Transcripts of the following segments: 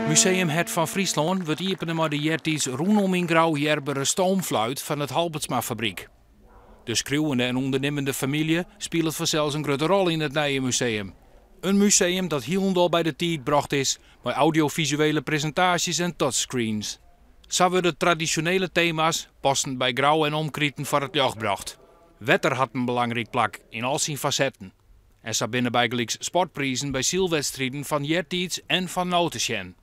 Museum Hert fan Fryslân wurdt iepene mei de eartiids rûnom yn Grou hearbere stoomfluit fan it Halbertsma-fabryk. De skriuwende en ûndernimmende famylje spilet fansels in grutte rol yn it nije museum. In museum dat hielendal by de tiid brocht is mei audiofisuele presintaasjes en touchscreens. Sa wurde tradisjonele tema's, passend by Grou en omkriten, foar it ljocht brocht. Wetter hat in belangryk plak yn al syn fasetten. En sa binne bygelyks sportprizen by sylwedstriden fan eartiids en fan no te sjen.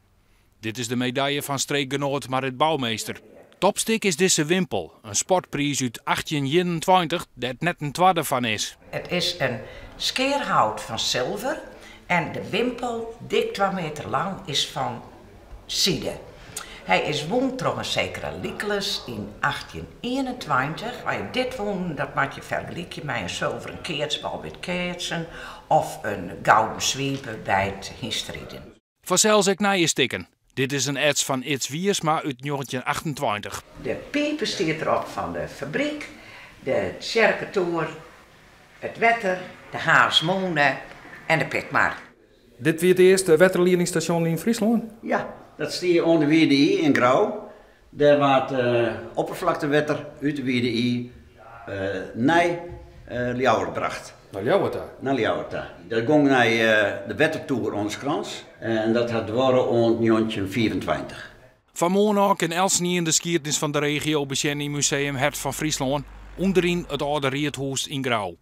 Dit is de medalje fan streekgenoat Marit Bouwmeester. Topstik is dizze wimpel, in sportpriis út 1821 dêr't net in twadde fan is. It is in skearhout fan silver en de wimpel, dik 2 meter lang, is fan side. Hy is wûn troch in sekere Lykeles yn 1821. As je dit wûnen, dat moat je fergelykje mei in sulveren keatsbal by it keatsen of in gouden swipe by it hynsteriden. Fansels ek nije stikken. Dit is in ets fan Ids Wiersma út 1928. De pipe stiet derop fan de fabryk, de tsjerketoer, it wetter, de Haasmûne en de Pikmar. Dit wie it earste wetterliedingsstasjon yn Fryslân? Ja, dat stie oan de Wide Ie yn Grou. Dêr waard opperflaktewetter út de Wide Ie nei Ljouwert bracht. Nei Ljouwert ta? Nei Ljouwert ta. Dat gong nei de wettertoer oan de Skrans en dat hat duorre oant 1925. Fan moarn ôf kin eltsenien de skiednis fan de regio besjen yn Museum Hert fan Fryslân, ûnderyn it âlde riedhûs yn Grou.